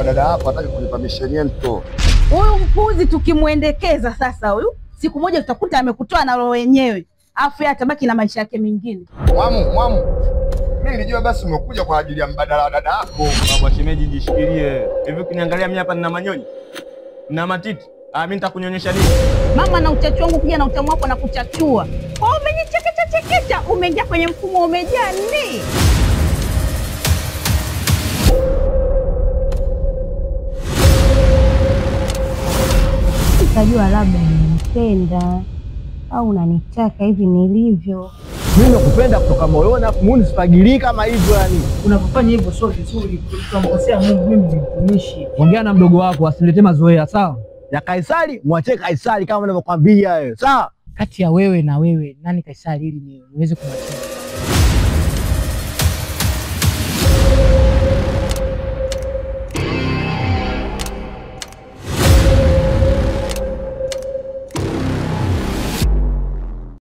Dada hapo hataki kunipa misheniento. Huyu mpuzi tukimuendekeza sasa huyu, siku moja tutakuta amekutoa na roho wenyewe. Afu yeye atabaki na maisha yake mengine. Mwamu, mwamu. Mimi nilijua basi umekuja kwa ajili ya mbadala wa dada yako. Baba shemeji jishikilie. Hivi ukiniangalia mimi hapa nina manyonyi? Nina matiti? Ah, mimi nitakunyonyesha nini? Mama na uchachu wangu kuja na utamu wako na kuchachua. Kwa umejichekecha chekecha, umeingia kwenye mfumo umejaa ni. Utajua labda unanipenda au unanitaka hivi nilivyo. Mimi nakupenda kutoka moyoni, afu mimi nisifagilii kama hivyo yani. Unapofanya hivyo sio vizuri, tunamkosea Mungu. Mimi ni mtumishi. Ongea na mdogo wako asilete mazoea, sawa? Ya Kaisari mwachie Kaisari kama ninavyokuambia wewe, sawa? Kati ya wewe na wewe nani Kaisari ili niweze kumwachia?